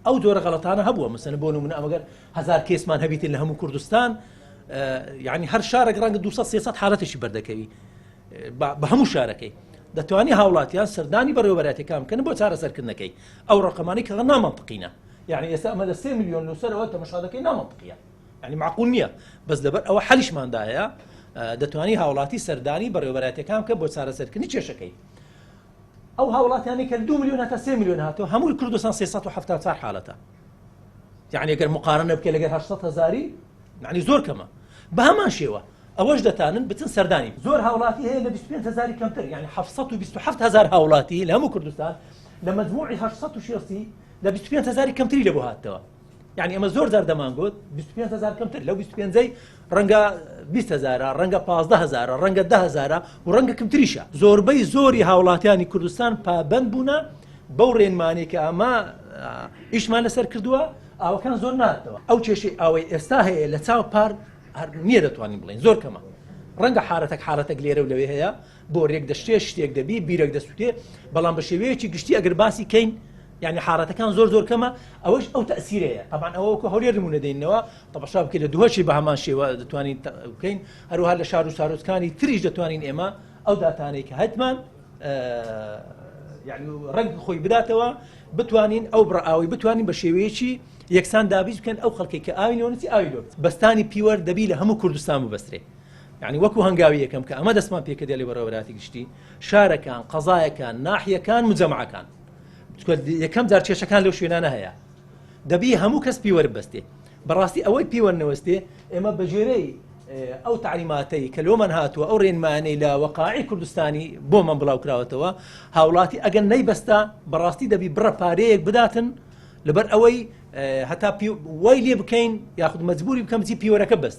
ئەو جۆرە غەڵەتانە هەبووە مەسەلەن بۆ نمونە ئەمەگەر هەزار کەیسمان هەبیتن لە هەموو کوردستان یعنی هەر شارێک ڕەنگە 200 300 حالەتێکی بەردەکەوی بە هەموو شارەکەی دەتوانی هاوڵاتیان سەردانی بەڕێوەبەراتەکان بکەن بۆ چارەسەرکردنەکەی ئەو ڕقەمانی کە نامەنطقینە یعنی ئێستا ئەمە لە 3 میلیۆن لەسەرەوە تەمەشا دەکەی نامەنطقیە یعنی معقول نییە بەس لەبەر ئەوە حەلیشماندا هەیە دەتوانی هاوڵاتی سەردانی بەڕێوەبەراتەکان بکە بۆ چارەسەرکردنی کێشەکەی ئەو هاوڵاتیانەی کە 2 میلیۆن هەتا 3 میلیۆن هاتەوە هەمووی کوردستان 374 حالەتە یعنی گەر مقارنە بکە لەگەر 800 هزاری یعنی زۆر کەمە بە هەمان شێوە ئەوەش دەتانن بچن سەردانی زۆر هاوڵاتی هەیە لە 25 هزاری کەمتر یعنی 727 هزار هاوڵاتی لە هەموو کوردستان لە مجموعی 860 لە 25 هزاری کەمتری لە بۆ هاتەوە یانی ئێمە زۆر جار دەمانگوت 25 هزار کەمتر لەو 25ەی ڕەنگە 20 هزارە ڕەنگە 15 هزارە ڕەنگە 10 هزارە و ڕەنگە کەمتریشە زۆربەی زۆری هاوڵاتیانی کوردستان پابند بوونە بەو ڕێنمانی کە ئەمە ئیشمان لەسەر کردووە ئاوەکان زۆر ناتەوە ئەو کێشەی ئاوەی ئێستا هەیە لە چاو پار هەر نییە دەتوانین بڵێن زۆر کەمە ڕەنگە حالەتەک حالەتەک لێرە و لەوێ هەیە بۆرێک دەشتێ شتێک دەبی بیرێک دەسووتێ بەڵام بە شێوەیەکی گشتی ئەگەر باسی کەین یعنی حالەتەکان زۆر زۆر کەمە ئەوەش ئەو تەسیرەیە طبعا ئەوە وەکو هەولێر نمونە دێنەوە تەماشا بکەین لە دوهۆکیش بە هەمان شێوە دەتوانین بکەین هەروەها لە شار و شارۆچکانی تریش دەتوانین ئێمە ئەو داتانەی کە هەتمان یعنی ڕەنگ خۆی بداتەوە بتوانین ئەو بڕە ئاوی بتوانین بە شێوەیەکی یەکسان دابیش بکەن ئەو خەڵکێک کە ئاوی لۆنسی ئاوی لۆ بەستانی پیوەر دەبی لە هەموو کوردستان ببەسترێ یانی وەکو هەنگاوی یەکەم کە ئەمە دەستمان پێکردە لە بەڕێوەبەرایەتی گشتی شارەکان قەزایەکان ناحیەکان مجەمعەکان یەکەم جار کێشەکان لەو شوێنانە هەیە دەبی هەموو کەس پیوەر بەستێ بەڕاستی ئەوەی پیوەر نەوەستێ ئێمە بەگوێرەی ئەو تعلیماتەی کە لۆمان هاتووە ئەو ڕێنمانەی لە وەقاعی کوردستانی بۆمان بڵاو کراوەتەوە هاوڵاتی ئەگەر نەیبەستا بەڕاستی دەبی بڕە پارەیەک بداتن لەبەر ئەوەی هەتا وای لێ بکەین یاخود مەجبوری بکەم چی پیوەرەکە بەست.